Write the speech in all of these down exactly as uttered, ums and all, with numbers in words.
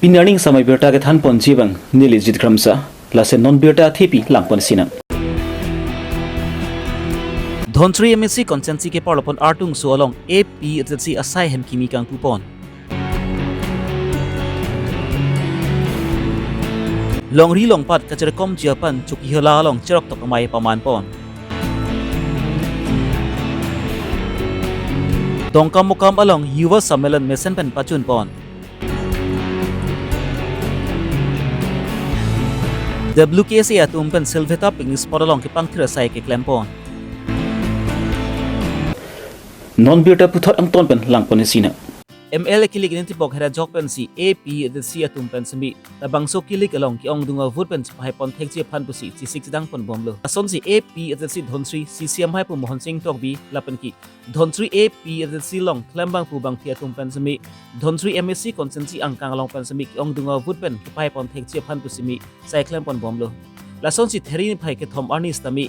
Pini arni samai birta kethan ponji abang neli Jit Kramsa, lason non birta athepi lang ponsinang. Dhonsiri M A C constituency keparlopon Artungso along A P H L C asai hem kimi kangpu pon. Longri longpat kacherkomji aphan Chokihola along cheroktok amei paman pon. Dongkamukam along Yuva Sammelan mesen pen pachun pon. W K S A atum pen Silveta picnic spot along kepangthir asai keklem pon. Non birta puthot angton pen lang ponsinang. M L A kilik nintipok hera jok pensi A P H L C atum pen semi labangso kilik along ke-ongdung avote pen chepahai pon thekji aphan pusi chesik chedang pon bomlo. Lasonsi A P H L C Dhonsiri C C amei pu Mohon Sing Tokbi lapen ke Dhonsiri A P H L C along klembang pu bangphi atum pen semi Dhonsiri M A C constituency angkang along pen semi ke-ongdung avote pen chepahai pon thekji aphan pu semi sai klem pon bomlo. Lasonsi Theri niphai kethom arni sitame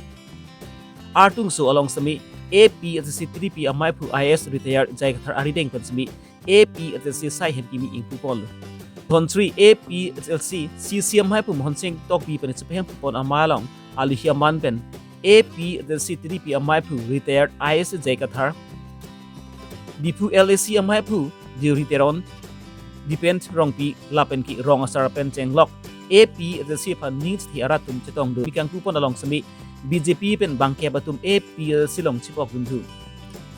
Artungso along semi A P H L C tiripi amei pu I A S retired J I Kathar arideng pen semi A P H L C sai hem kimi ingpu ponlo. Dhonsiri A P H L C C C amei pu Mohon Sing Tokbi pen chepahem pon amei along aluhi aman pen A P H L C tiripi amei pu retired I A S J I Kathar, Diphu L A C amei pu Deuri Teron, Dipen Rongpi lapen ke rong asar pen chenglok A P H L C aphan ning chithi arat atum chetongdun kimi kangpu pon along semi B J P pen bangkep atum A P H L C along chepokdun thu.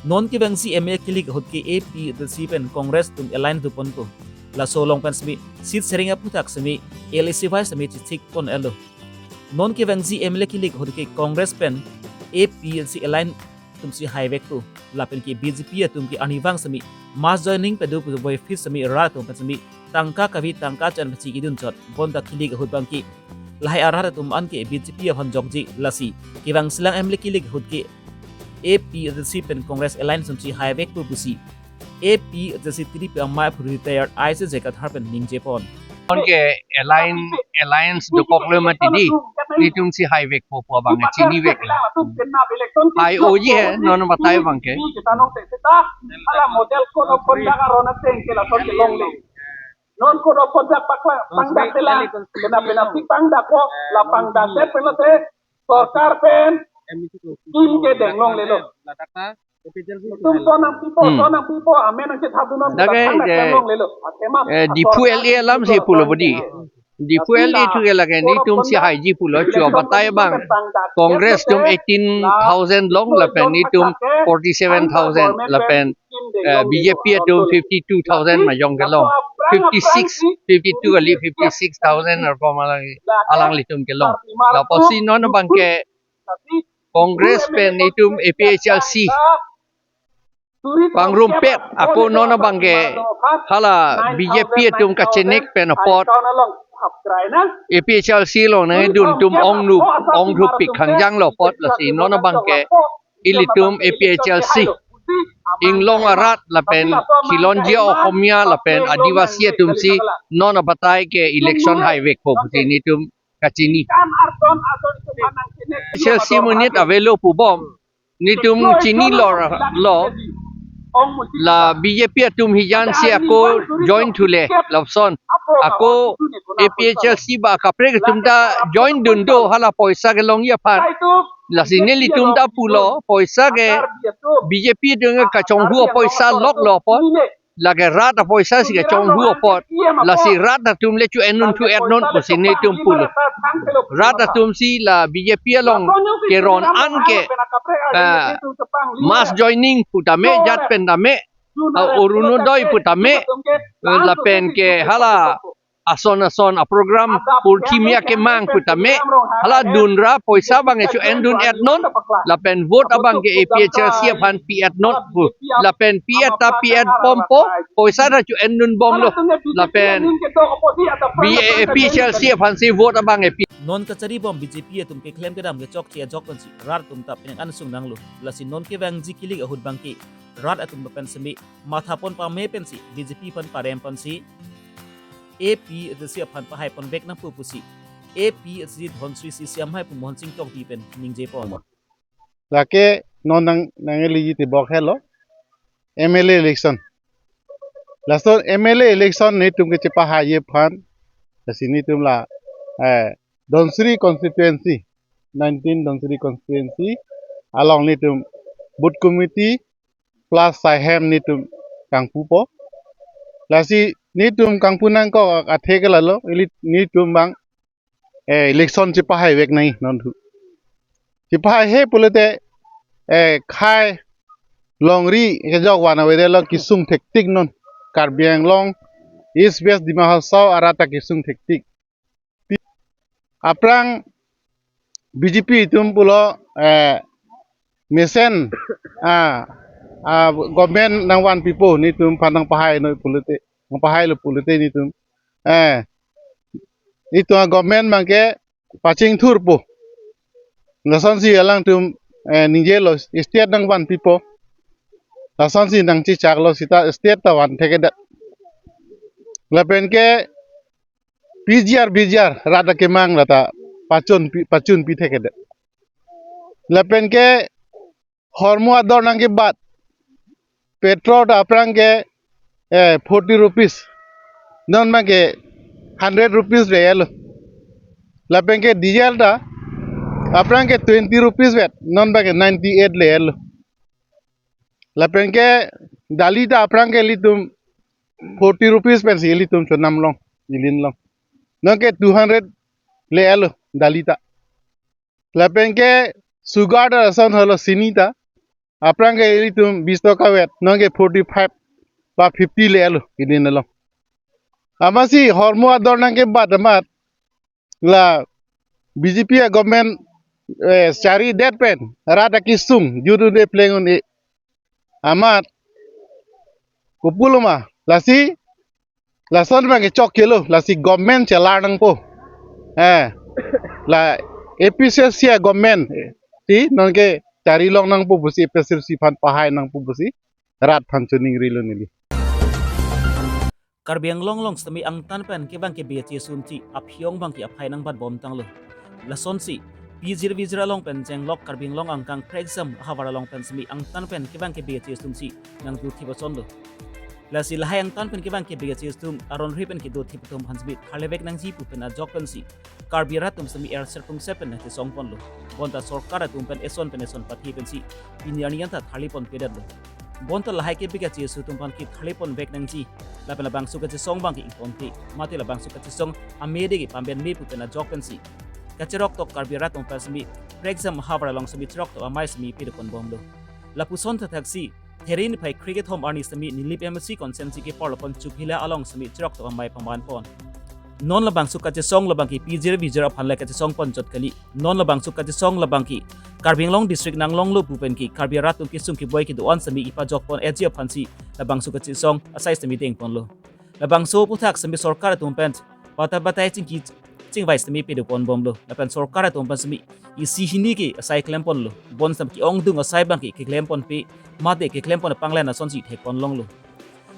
Non kevangji M L A kilik ahut ke A P H L C pen Congress atum alliance do ponpo. Laso along pen semi seat sharing aphuthak semi L A C wise semi chesik pon-etlo. Non kevangji M L A kilik ahut ke Congress pen A P H L C alliance atumsi haivekpo. Lapen ke B J P atum ke arnivang semi mass joining pado pu voiphit semi rat atum pen semi tangka kave tangka chen pachi kidun chot bonta kilik ahut abang ke lahai arat atum an ke B J P aphan jokji, lasi kevangjilang M L A kilik ahut ke A P H L C pen Congress alliance atumsi haivekpo pusi A P H L C tiripi amei pu retired I A S J I Kathar pen ningje pon. Anke alliance, alliance dokoklo mati di, netumsi haivekpo pu abang chiniveklo. Hai oji he, non batai abang ke. Ala model code of conduct aron ateng ke lason kelongle. Non code of conduct pakla pangdak telang. Kena penalti pangdak ko, la pangdak te penalti sorkar pen. Kim ke deng longlelo. Tum tonang pipo, hmm, tonang pipo, amen ang chethadunon, Dage, pangdak eh, longlelo. Atema, eh, Diphu L A alamsi pulo bodi. Diphu L A thu ke lake netumsi haiji pulo, chua batai abang. Congress atum eighteen thousand long lapen netum forty-seven thousand lapen, eh, B J P atum fifty-two thousand majong kelong. Fifty-six, fifty-two kali, fifty-six thousand arpom alang, alanglitum kelong. Lapusi non abang ke Congress pen netum A P H L C pangrumpet, ako non abang ke hala B J P atum kachenek pen apot A P H L C along nangdun atum ongnu, ongthupik khangjanglo apot, lasi non abang ke ilitum A P H L C inglong arat lapen khilonjia Ohomia lapen Adivasi atumsi non abatai ke election haivekpo pusi netum kachini. A P H L C monit avelo pubom. Netum chinilo, lo, la B J P atum hijan si ako join thule, lapuson ako A P H L C ba kaprek atum ta join dun do hala poisa kelongji aphan. Lasi nelitum ta pulo, poisa ke B J P atum kachonghu apoisa loklo apot. Lake rat apoisa si kachonghu apot, lasi rat atum le cho-en-un thu-et-non pusi netum pulo. Rat atumsi la B J P along keron an ke, ah, mass joining pu tame, jat pen tame, ah, Orunodoi pu tame, eh, lapen ke hala ason ason aprogram purthimia kemang pu tame, hala dunra poisa abang ke cho-en dun-et-non, lapen vote abang ke A P H L C aphan pi-et-non pu, lapen pi-et ta pi-et bompo, poisa ta cho-en dun bomlo, lapen B A P H L C aphansi vote abang ke pi. Non kachari bom B J P atum keklem kedam kechokche ajok pensi rat atum ta penang an sung nanglo, lasi non kevangji kilik ahut abang ke rat atum pen semi matha pon pame pensi B J P aphan parem ponsi A P H L C aphan pahai ponvek nangpo pusi A P H L C Dhonsiri C C amei pu Mohon Sing Tokbi pen ningje pon. Lake non nang, nang eliji tibok helo M L A election. Lason M L A election netum kechepahai aphan, lasi netum la, eh, Dhansiri constituency, nineteen Dhansiri constituency along netum booth committee plus saihem netum kangpupo. Lasi netum kangpu nangkok athe ke lalo, ili netum bang, eh, election chepahai vek nangji non thu. Chepahai he pulote, eh, khei longri kejok van avedetlo, kesung thektik non. Karbi Anglong, East West Dima Hasao arat ta kesung thektik. Aphrang B J P atum pulo, eh, mesen, ah, ah, government nangvanpipo, netum aphan nangpahai noi pulote, nangpahailo pulote netum, eh, netum a-government abangke pachingthurpo. Lasonsi alangtum, eh, ningjelo, state nangvanpipo. Lasonsi nangchechaklo, seta state ta van thekthe. Lapen ke P G R, V G R, rat akemang lata pachunpi, pachunpi thekthe. Lapen ke hormu ador nangkebat petrol ta aphrang ke, eh, forty rupees. Non abangke hundred rupees le-etlo. Lapen ke diesel ta aphrang ke twenty rupees vet. Non abangke ninety-eight le-etlo. Lapen ke dali ta aphrang ke ilitum forty rupees pensi ilitum chonam long, ilin long. Non ke two hundred le-etlo dali ta. Lapen ke sugar ta lason helo, chini ta aphrang ke ilitum bis toka vet, non ke forty-five ba fifty le-etlo, ilin along. Amatsi hormu ador nangkebat amat la B J P a-government, eh, charidet pen rat akesung jut un-e pleng un-e amat, kopilo ma, lasi lason abangke chokchelo, lasi government chelar nangpo. Eh, la A P H L C a-government, eh, si non ke chari long nangpo pusi, A P H L C aphan pahai nangpo pusi rat aphan choningrilo neli. Karbi Anglong along sitame angtan pen kevang kebe kachesung si aphi-ong abangke aphai nangbatbom tanglo. Lasonsi pijir vijir along pen chenglok Karbi Anglong angkang Phrekjam ahavar along pen sitame angtan pen kevang kebe kachesung si nangdothip asonlo. Lasi lahai angtan pen kevang kebe kachesung aron ri pen kedothip atum aphan sitame tharlevek nangji pu pen ajok pensi Karbi rat atum sitame er sirpung sep pen nangchesongponlo. Bonta sorkar atum pen eson pen eson pathi pensi pini arni anta tharliponpedetlo. Bonta lahai kebe kachesung atum aphan ke tharliponvek nangji. Lapen labangso kachesong abangke ingtonte, mate labangso kachesong amede ke pambenme pu pen ajok pensi kacheroktok Karbi rat atum aphan sitame Phrekjam ahavar along sitame cheroktok amei sitame pedoponbomlo. Lapuson thathaksi There niphai krekethom arni sitame Nilip M A C constituency ke Porlopon Chuphila along sitame cheroktok amei pamanpon. Non labangso kachesong labangke pijir vijir aphan le kachesongpon chot kali. Non labangso kachesong labangke Karbi Anglong district nanglonglo pu pen ke Karbi rat atum kesung keboi kedo-an sitame ipajokpon-etji aphansi labangso kachesong asai sitame dengponlo. Labangso aphuthak sitame sorkar atum pen batai batai chingki chingvai sitame pedoponbomlo. Lapen sorkar atum pen sitame isi hini ke asai klemponlo. Bonsam ke-ongdung asai abangke keklemponpe, mate keklempon panglen asonsi thekponlonglo.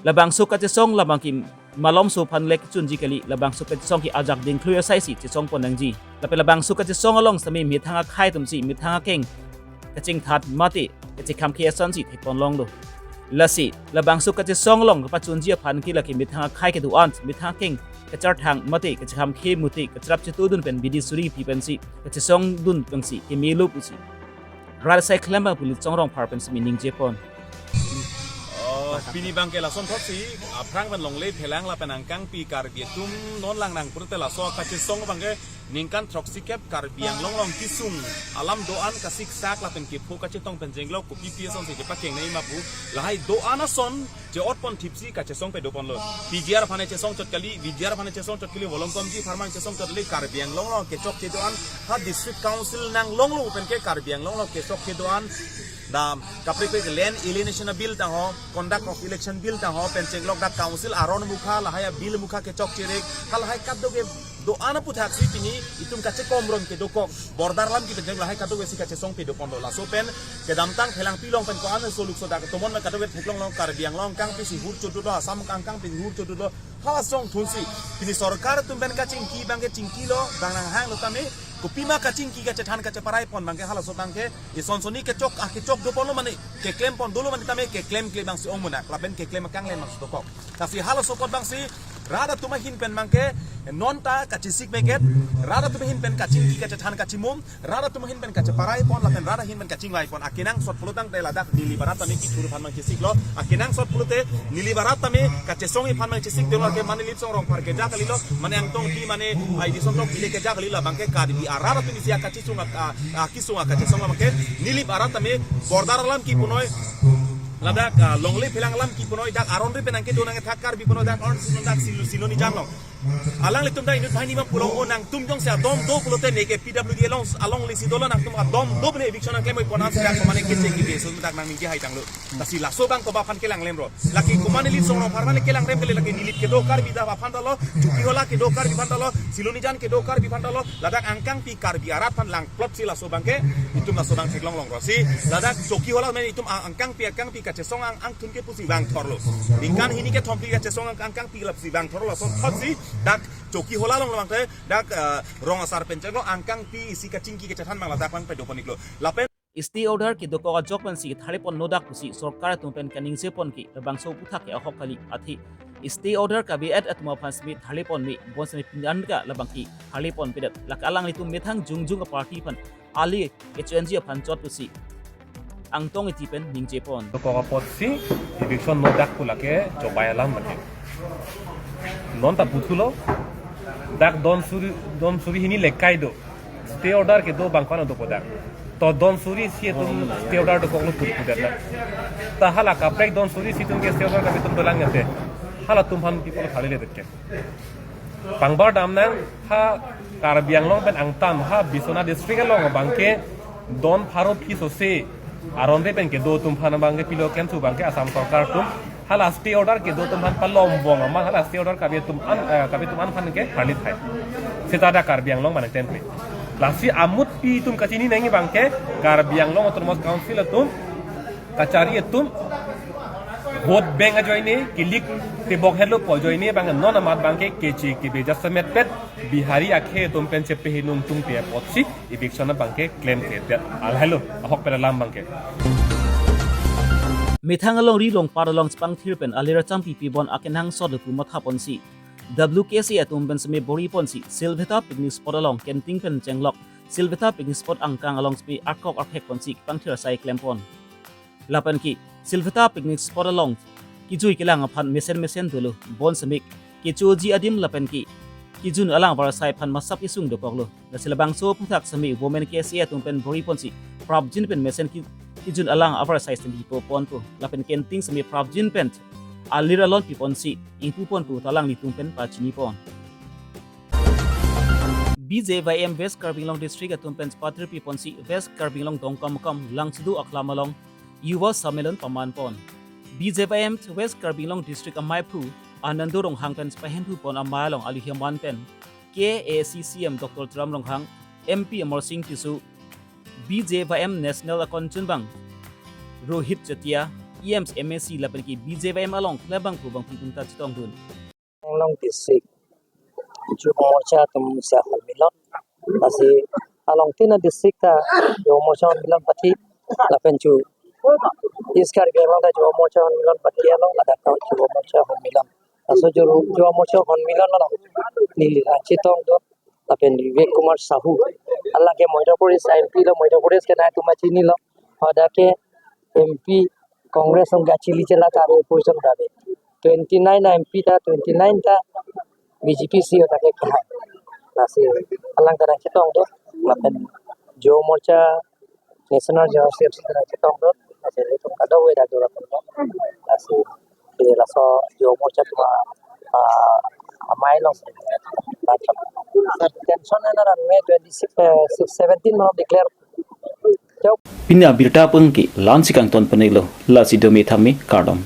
Labangso kachesong labangke malomso aphan le kechunji kali, labangso kachesong ke ajak dingklui asaisi chesongpon nangji. Lapen labangso kachesong along sitame methang akhei atumsi methang akeng kachingthat mate kachekhamkhe asonsi thekponlonglo. Lasi labangso kachesong along kapachunji aphan ke lake methang akhei kedo-an, methang akeng kacharthang mate kachekhamkhe mate kacharap chetudun pen bidi suri pi pensi kachesongdun pensi kemelo pusi rat asai klem abang pulit Chongrong Phar pen sitame ningjepon. Oh, pini abangke lason thotsi, aphrang pen longle phelang lapen angkangpi Karbi atum non lang nang pulote laso kachesong abangke ningkan throksikep Karbi Anglong along kesung alam do-an kasiksak lapen kepho kachetong pen chenglok kopi pi asonsi kepakeng nangji ma pu, lahai do-an ason che-otpon thipsi kachesong pedoponlo. P G R aphan chesong chot kali, V G R aphan chesong chot kali, Volongkom G Pharma chesong chot kali, Karbi Anglong along kechokche do-an, ha District Council nanglonglo pen ke Karbi Anglong along kechokche do-an, dam kaprek kaprek land alienation bill ta ho, conduct of election bill ta ho, pen chenglok dak council aron mukha, lahai bill mukha kechokche rek, ha lahai kadokave do-an aphuthaksi pini itum kachekomron kedokok, border alam kipen chenglok lahai kadokavesi kachesong pedoponlo. Laso pen kedamtang phelangpi along pen ko-an soluk sodak tomon ma kadokave theklonglo, Karbi Anglong angkangpisi hur chodutlo, Assam angkangpisi hur chodutlo, hala asong thunsi pini sorkar atum pen kachingki abangke chingkilo, bang nanghanglo tame, Kopima kachingki kachethan kacheparai pon abangke halaso abangke ison soni kechok akechok doponlo mane keklem pon dolo mane tame keklem kle abangsi ong munak lapen keklem akanglem abangsi dokok. Lasi halaso apot abangsi rat atum ahin pen abangke non ta kachesik meket, rat atum ahin pen kachingki kachethan kachimum, rat atum ahin pen kacheparai pon lapen rat ahin pen kachinglai pon akenangsot pulo tangte ladak Nilip arat tame kithur aphan abang chesiklo. Akenangsot pulote Nilip arat tame kachesong aphan abang chesik tenglo ke mane Nilip Songrong Pharli kejak kalilo, mane Angtong Ingti mane Aidi Sontok Bey le kejak kalilo abangke Karbi arat atum isi akachesong ak-, a-, akesong akachesong abangke Nilip arat tame border alam kipunoi ladak, ah, longle phelang alam kipunoi dak aron ri pen nangkedo nangkethak Karbi punoi dak aron si non dak Silo, Silonijan along. Alanglitum dak inut banghini abang pulo o nangtum jongsi adom do pulote neke P W D along, alongle si dolo nangtum adom do pen eviction nangklem oi pon ansi dak komane keche kibe so dak nangning kehai tanglo. Lasi laso abang koba aphan kelang lemlo. Lake komane Nilip Songrong Pharli aphan kelang lem kali lake Nilip kedo Karbi dak aphan talo, Chokihola kedo Karbi aphan talo, Silonijan kedo Karbi aphan talo, ladak Angkangpi Karbi arat aphan langplot si laso abangke, itum laso abang theklong longlo si, ladak Chokihola mane itum Ang-, Angkangpi, Angkangpi kachesong ang, angthun ke pusi vangthorlo. Ningkan hini kethom pi kachesong ang, Angkangpi lap si vangthorlo lason thot si, dak Chokihola along abangke, dak, eh, rong asar pen chenglo Angkangpi isi kachingki kachethan abang ladak abang pedo pon iklo. Lapen stay order kedokok ajok pensi tharle pon nodak pusi sorkar atum pen kaningje pon ke labangso aphuthak ke ahok kali athe stay order kabe-et atum aphan simi tharle pon me bonsimi pindan ka labang ke tharle pon pedet lake alanglitum methang jongjong aparty aphan ali H O N G aphan chot pusi Angtong Ingti pen ningje pon. Dokok apotsi eviction nodak pu lake chobai alam mati. Non ta puthulo dak don suri, don suri hini lekai do. Stay order kedo abang kono dopo dak. To don suri isi atum stay order dokoklo puthu dak na. Ta hala kaprek don suri isi atum ke stay order kabe atum dolang ate. Halatum aphan people khali le dekke. Pangbar damnang ha Karbi Anglong pen angtan ha Biswanath district along abangke don pharo phi sose aron ri pen kedo atum aphan abangke pilo klem thu abangke Assam sorkar atum hala stay order kedo atum aphan palom bong amat hala stay order kabe atum an, eh, kabe atum an aphan ke pharli thai. Seta dak Karbi Anglong mane temple. Lasi amut pi atum kachini nangji abangke Karbi Anglong Autonomous Council atum kachari atum vote bank ajoine kilik tebok helo pu ajoine abang non amat abangke keche kibe jasemet pet Bihari akhei atum pen chepehinung tungte apotsi eviction abangke klem ke det alhelo ahok pen alam abangke. Methang alongri longpar along chepangthir pen alir acham pipi bon akenangsot pu matha ponsi W K S A atum pen simi bor-i ponsi Silveta picnic spot along kenting pen chenglok Silveta picnic spot angkang along simi arkok arphek ponsi pangthir asai klem pon. Lapen ke Silveta picnic spot along kejui kelang aphan mesen mesen dolo, bonsimi kechoji adim lapen ke kejun alang avarsai aphan masap isung dokoklo. Lasi labangso aphuthak simi Women K S A atum pen bor-i ponsi prapjin pen mesen ke kejun alang avarsai simi po ponpo. Lapen kenting simi prapjin pen alir alon pi ponsi ingpu ponpo ta alanglitum pen pachini pon. B J Y M West Karbi Anglong District atum pen chepangthir pi ponsi West Karbi Anglong Dongkamukam Langchidu Aklam along Yuva Sammelan paman pon. B J Y M West Karbi Anglong District amaiphu Anando Ronghang pen chepahemphu pon amei along aluhi aman pen K A A C C M Doctor Tuliram Ronghang, M P Amarsing Tisso, B J Y M National Convention abang Rohit Jatia, E M C, M A C lapen ke B J Y M along klembangphu bangphi atum ta chetongdun. Anglong district Yuva Morcha atum isi ahonmilon. Lasi along tin a-district ta Yuva Morcha ahonmilon pathi lapen chu East Karbi Anglong ta Yuva Morcha ahonmilon pathi along ladak ta Yuva Morcha ahonmilon. Laso Yuva, Yuva Morcha ahonmilon along neli ra chetongdun lapen Vivek Kumar Sahu. Alangke Madhya Pradesh M P lo, Madhya Pradesh ke nai atum ta chinilo. Hadak ke M P Congress along kachili chela karo opposition kave. Twenty nine M P ta twenty nine ta B J P si hadak ke kehai. Lasi alang ta nangchetongdun lapen Yuva Morcha National General Secretary ta nangchetongdun. Lasi ilitum kadokave dak dura pon. Lasi ke laso Yuva Morcha atum a, ah, amei along. Tension na ran me twenty six, eh, six, seventeen ma declare. Pini abirta pengki la-ansi kangton pen-iklo, lasi dome thame kardom.